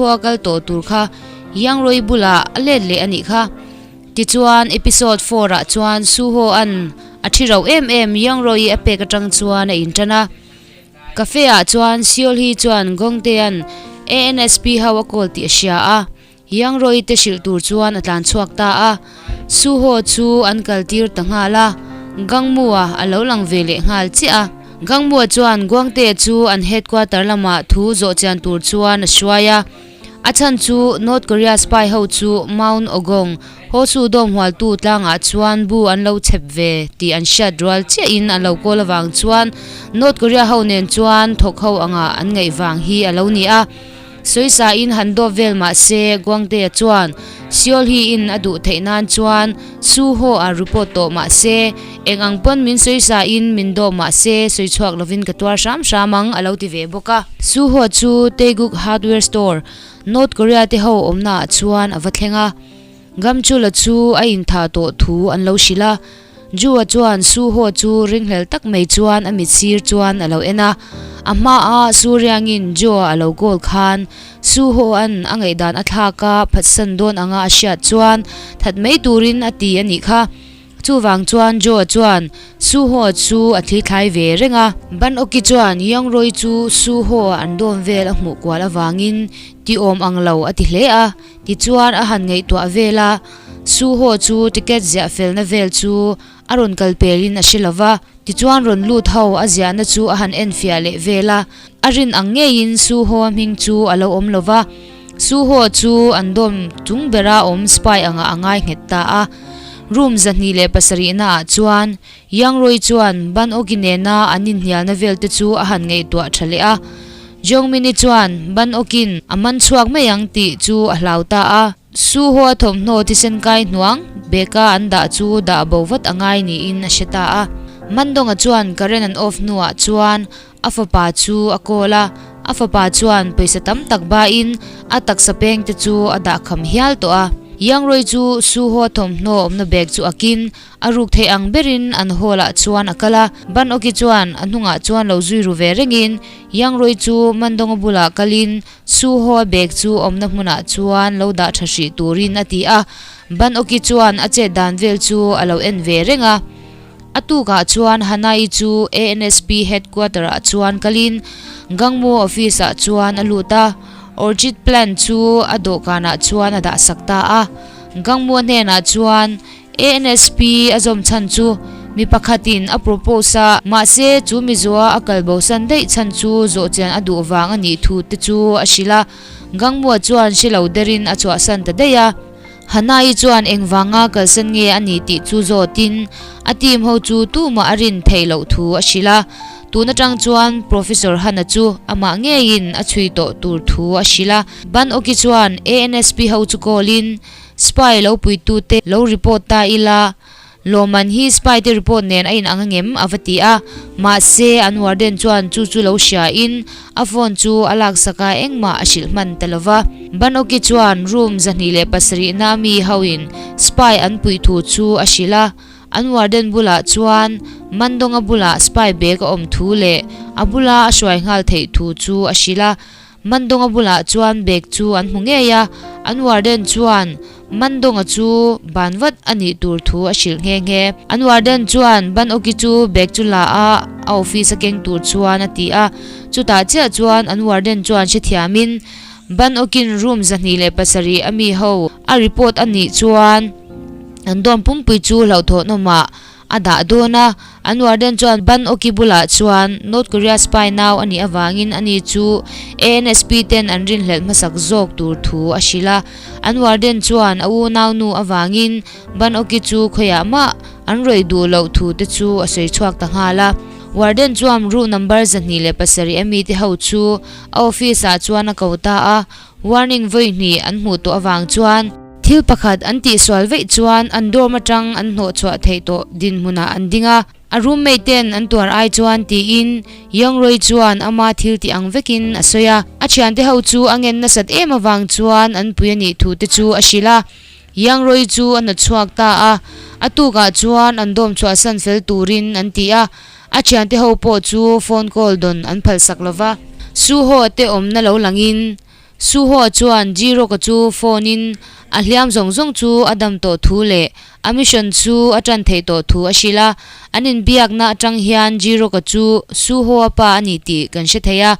A kal tawh tur kha Yangroi bulah a let leh a nih kha. Tichuan episode four ah chuan Suho an a thi rauh em em Yangroi a pek atang chuan a intan a. Cafe ah chuan Seol hi chuan Gongtae-a'n ANSP ho a call tih a hria a, Yangroi te hrilh tur chuan a tlan chhuak ta a. Suho chu an kal tir ta nghal a, Gangmu-a a lo lang ve leh nghal chiah a. Gangmua chuan Guangte chu an headquarter lamah thu zawh chian tur chuan a hruai a. A chhan chu North Korea spy ho chu Mount Ogong, Hosu dawm hualtu tlangah chuan bu an lo chhep ve tih an hriat rual chiahin an lo kawl avang chuan North Korea ho nen chuan thawk ho anga an ngaih vang hi a lo ni a. Sawisa in han dawp vel mah se Guangtea chuan Seoul hi in a duh theih nan chuan Su Ho a report tawh mah se eng ang pawn min sawisa in min dawp mah se sawi chhuak lovin ka tuar hram hram ang a lo ti ve bawk a. Su Ho chu Taeguk Hardware Store, North Korea te ho awmna ah chuan a va thleng a. Gamchula chu a inthah tawh thu an lo hrilh a. Jua chuan Su Ho chu ringhlel tak mai chuan a mit sir chuan a lo en a. A hmaa Su Riangin Jua a lo goal khan Su Ho an a ngaihdan a thlak a phatsan dawn anga a hriat chuan that mai turin a ti a nih kha. Chuvang chuan Joe chuan Su Ho chu a thli thlai ve reng a. Ban Oki chuan Young Roy chu Su Ho an dawn vel a hmuh kual avangin ti awm ang lo a ti hle a. Tichuan a han ngaihtuah vel a, Su Ho chu ticket ziah felna vel chu a rawn kal pelin a hre lo va. Tichuan rawn lut ho a ziahna chu a han enfiah leh vel a, a rin ang ngeiin Su Ho hming chu a lo awm lo va. Su Ho chu an dawm chung bera awm spy angah a ngai nghet ta a. Room 207 naah chuan Yang Rui chuan Ban Oki nena an inhnialna vel te chu a han ngaihtuah tha leh a. Jongmini chuan Ban Okin a man chhuak mai ang tih chu a hlau ta a. Su Ho a thawmhnaw thisen kai hnuang beka an dah chu dah bo vat a ngai niin a hre ta a. Mandonga chuan current an off hnuah chuan a fapa chu a call a, a fapa chuan pawisa tam tak bain a taksa peng te chu a dah kham hial tawh a. Yangroi chu Su Ho thawmhnaw awmna bag chu akin A ruk theih ang berin an hall ah chuan a kal a, Ban Oki chuan a hnungah chuan lo zui ru ve rengin Yangroi chu Mandawnga bulah kalin Su Hoa bag chu awmna hmunah chuan lo dah tha hrih turin a ti a, Ban Oki chuan a chet dan vel chu a lo en ve reng a. A tukah chuan Hanai chu ANSP headquarter ah chuan kalin Gangmu office ah chuan a lut a, Orchid plant chu a dawhkanah chuan a dah sak ta a, Gangmu hnenah chuan ANSP a zawm chhan chu mi pakhatin a propose a, mahse chu mizoa a kal bosan daih chhan chu zawhchian a duh vang a nih thu te chu a hrilh a, Gangmua chuan hre lo derin a chhuahsan ta daih a. Hanai chuan engvanga kalsan nge a nih tih chu zawtin a team ho chu tumah a rin theih loh thu a hrilh a, tun atang chuan Professor Hana chu amah ngeiin a chhui tawh tur thu a hrilh a. Ban Oki chuan ANSP ho chu call in Spy lo puitute lo report ta ila, Lawman hi spy te report nen a inang angem? a va ti a. Mahse, an warden chuan chu chu lo hria in a phone chu a laksak a, engmah a hrilh hman ta lova. Banoki chuan room 207 na mi ho in spy an puih thu chu a hrilh a. An warden bulah chuan Mandawnga bulah spy bag a awm thu leh a bula a hruai nghal theih thu chu a hrilh a. Mandawnga bulah chuan bag chu an hmu ngei a, an warden chuan Mandawnga chu ban vat a nih tur thu a hrilh nghe nghe. An warden chuan Ban Oki chu bag chu la a, a office a keng tur chuan a ti a. Chutah chiah chuan an warden chuan hrethiamin Ban Okin room 207 a mi ho a report a nih chuan an dawm pumpui chu hlauhthawnawmah A dah dawn a, an warden chuan Ban Oki bulah chuan North Korea spy nau a nih avangin ani chu ANSP ten an rinhlelh hmasak zawk tur thu a hrilh a. An warden chuan a unau nu avangin Ban Oki chu khawiah mah an rawih duh loh thu te chu a sawi chhuak ta nghal a. Warden chuan room number 207 a mite ho chu a office ah chuan a ko ta a, warning vawi hnih an hmuh tawh avang chuan, Thil pakhat an tihsual veih chuan an dorm atang an hnawhchhuah theih tawh dinhmunah an ding a, a roommate ten an tuar ai chuan tiin Youngroi chuan ama thil tih ang vekin a sawi a. A thiante ho chu a ngen nasat em avang chuan an pui a nih thu te chu a hrilh a. Youngroi chu a hnawtchhuak ta a, a tukah chuan an dorm chhuahsan fel turin an ti a, a thiante ho pawh chu phone call dawn an phalsak lova. Suho te awmna lo langin. Suho chuan Ji-Rock-a chu phone in a hliam zawng zawng chu a dam tawh thu leh a mission chu a tan theih tawh thu a hrilh a. An inbiakna atang hian Ji-Rock-a chu Suho-a pa a ni tih kan hre thei a.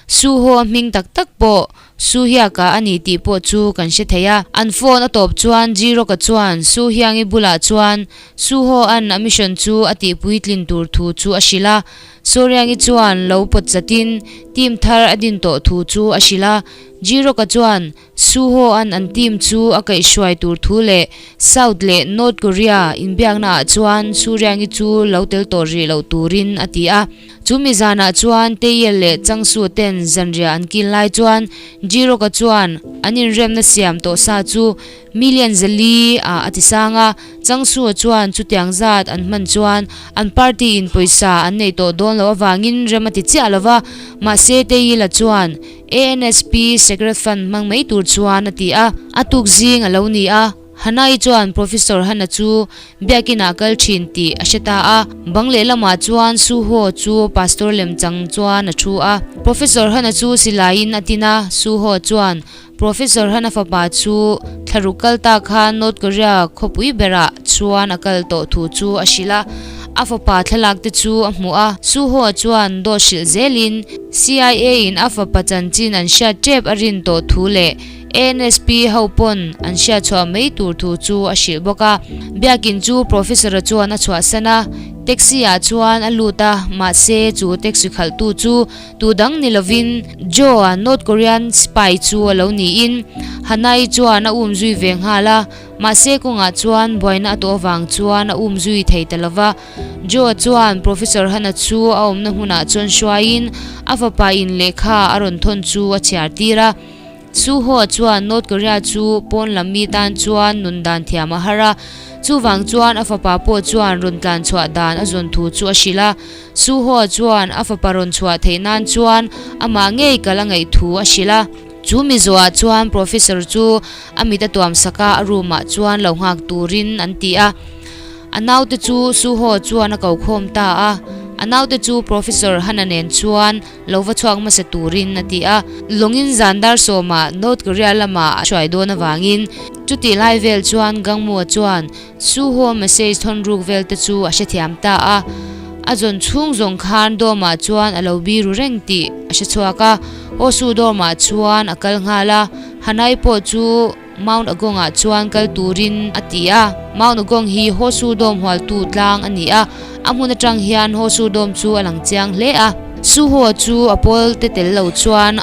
Suho-a hming tak tak pawh Suhiaka a ni tih pawh chu kan hre thei a. An phone a tawp chuan Ji-Rock-a chuan Suhiangi bulah chuan Suho-a'n a mission chu a tihpuitlin tur thu chu a hrilh a. Sawriangi chuan lo pawt chatin team thar a din tawh thu chu a hrilh a. Ji-Rock-a chuan Suho-a'n an team chu a kaihhruai tur thu leh South leh North Korea inbiakna ah chuan Suriangi chu lo tel tawh rih loh turin a ti a. Chu mi zanah chuan Taeyel leh Changsu ten zanriah an kil lai chuan Ji-Rock-a chuan an inremna siam tawh sa chu Million zali ah a ti sang a, Changsu-a chuan chutiang zat an hman chuan an party in pawisa an nei tawh dawn loh avangin rem a ti chiah lo va, mahse Taeyel-a chuan ANSP Secret Fund hmang mai tur chuan a ti a, a tuk zing a lo ni a. Hanai chuan Professor Hana chu biakinah kal thin tih a hre ta a, bang lehlamah chuan Suho chu pastor lemchang chuan a thu a. Professor Hana chu silaiin a tin a, Suho chuan Professor Hana fapa chu thlaruk kal ta khan North Korea khawpui berah chuan a kal tawh thu chu a hrilh a, a fapa thlalak te chu a hmuh a. Suho chuan dawt hrilh zelin CIA in a fapa chanchin an hriat tep a rin tawh thu leh ANSP ho pawn an hriat chhuah mai tur thu chu a hrilh bawk a. Biakin chu Professor-a chuan a chhuahsan a, taxi-ah chuan a lut a, mahse chu taxi khalhtu chu tu dang ni lovin Joe-a North Korean spy chu a lo niin Hanai chuan a um zui ve nghal a, mahse kawngah chuan buaina a tawh avang chuan a um zui thei ta lova. Joe-a chuan Professor Hana chu a awmna hmunah chuan hruaiin a fapa in lehkha a rawn thawn chu a chhiar tir a. Suho chuan North Korea chu pawn lam mi tan chuan nun dan thiam a har a, chuvang chuan a fapa pawh chuan rawn tlan chhuah dan a zawn thu chu a hrilh a. Suho chuan a fapa rawn chhuah theih nan chuan amah ngei kal a ngaih thu a hrilh a. Chu mi zawhah chuan Professor chu a mit a tuam sak a, a room ah chuan lo nghak turin an ti a. A naute chu Suho chuan a ko khawm ta a, a naute chu Professor Hana nen chuan Lo va chhuak hmasa turin a ti a, lawngin zan dar sawmah North Korea lamah a hruai dawn avangin chutih lai vel chuan Gangmua chuan Suho message thawn ruk vel te chu a hrethiam ta a, a zawn chhung zawng khan dorm-ah chuan a lo biru reng tih a hre chhuak a, Hosu dorm-ah chuan a kal nghal a, Hanai pawh chu Mount Agong-ah chuan kal turin a ti a, Mount Agong hi Hosu Dome hualtu tlang a ni a, a hmun atang hian Hosu Dome chu a lang chiang hle a. Suho chu a pawl te tel lo chuan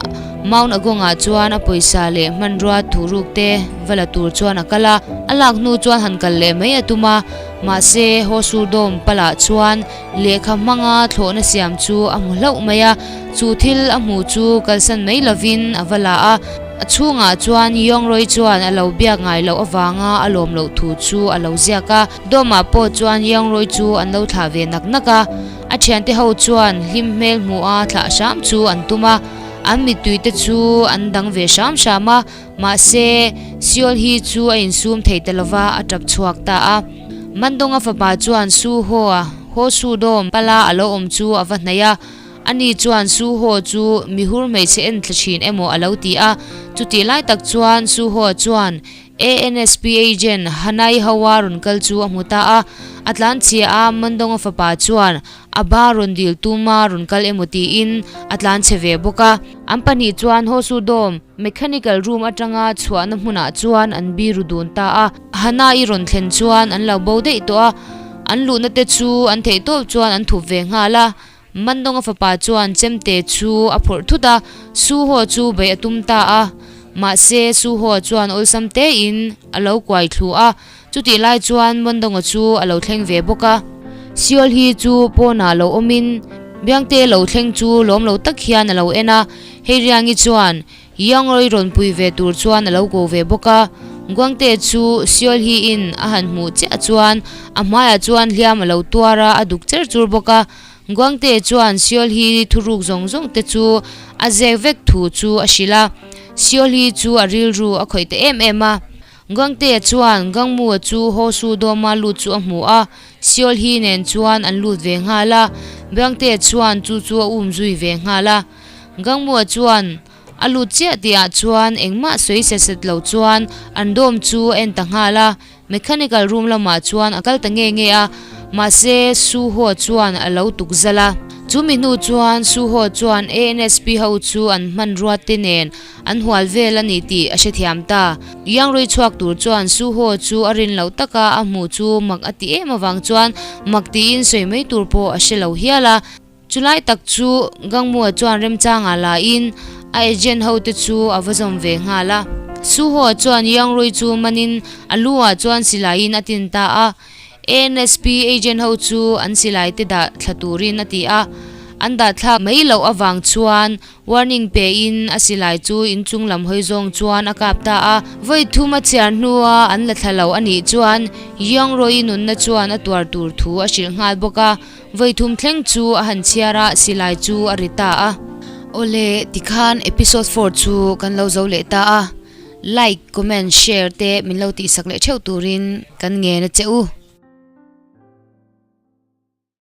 Mount Agong-ah chuan a pawisa leh hmanrua thuruk te va la tur chuan a kal a, a lak hnu chuan han kal leh mai a tum a, mahse Hosu Dome palah chuan lehkha hmanga thlawhna siam chu a hmu hlauh mai a, chu thil a hmuh chu kalsan mai lovin a va la a. A chhungah chuan Yongroi chuan a lo biak ngai loh avanga a lawm loh thu chu a lo ziak a, Dawmah pawh chuan Yongroi chu an lo thlah ve nak nak a, a thiante ho chuan hlim hmel hmuha thlah hram chu an tum a, an mittui te chu an dang ve hram hram a, mahse Seol hi chu a insum thei ta lova a tap chhuak ta a. Mandonga fapa chuan Su Ho-a Ho Su Dawm pala a lo awm chu a va hnaih a, Ani chuan Su Ho chu mihur hmeichhe en thla thin emaw a lo ti a, chutih lai tak chuan Su Ho chuan ANSP agent Hanai Hoa rawn kal chu a hmu ta a, a tlan chhia a, Mandonga fapa chuan a ba rawn dil tuma rawn kal emaw tiin a tlan chhe ve bawk a. An pahnih chuan Ho Su Dome mechanical room atanga chhuahna hmunah chuan an biru dun ta a, Hanai rawn thlen chuan an lo bo daih tawh a, an luhna te chu an theihtawp chuan an thup ve nghal a. Mandawnga fapa chuan chemte chu a phawrh thut a, Suho chu beih a tum ta a. Mahse, Suho chuan awlsam tein a lo kuai thlu a, chutih lai chuan Mandawnga chu a lo thleng ve bawk a. Seol hi chu pawnah lo awmin Biangte lo thleng chu lawm lo tak hian a lo en a, Heiriangi chuan Yangroi rawn pui ve tur chuan a lo ko ve bawk a, Guangte chu Seol hi in a han hmuh chiah chuan a hmaiah chuan hliam a lo tuar a, a duk cher chur bawk a. Guangte chuan Seol hi thuruk zawng zawng te chu a zek vek thu chu a hrilh a, Seol hi chu a rilru a khawih ta em em a. Guangte chuan Gangmua chu Ho Su Dawma lut chu a hmu a, Seol hi nen chuan an lut ve nghal a, Guangte chuan chu chu a um zui ve nghal a. Gangmua chuan. A lut chiah tihah chuan engmah sawi set set lo chuan an dawm chu a en ta nghal a. Mechanical room lamah chuan a kal ta nge nge a, mahse Suho chuan a lo tuk zal a. Chumi hnu chuan Suho chuan ANSP ho chu an hmanrua te nen an hual vel a ni tih a hrethiam ta. Yangrui chhuak tur chuan Suho chu a rin loh taka a hmuh chu mak a ti em avang chuan mak tiin sawi mai tur pawh a hre lo hial a. Chulai tak chu Gangmua chuan remchangah la in a agent ho te chu a va zawm ve nghal a. Suho chuan Yangrui chu manin a lu ah chuan silai in a tin ta a. ANSP agent ho chu an silai te dah thla turin a ti a. An dah thlak mai loh avang chuan Warning pe in a silai chu inchung lam hawi zawng chuan a kap ta a. Vawi thum a chhiar hnua an la thla lo a nih chuan Yangrui nunna chuan a tuar tur thu a hrilh nghal bawk a. Vawi thum thleng chu a han chhiar a, silai chu a ri ta a. Awle, tikhan episode four chu kan lo zo leh ta a, like, comment, share te min lo tihsak leh theuh turin kan ngen a che u.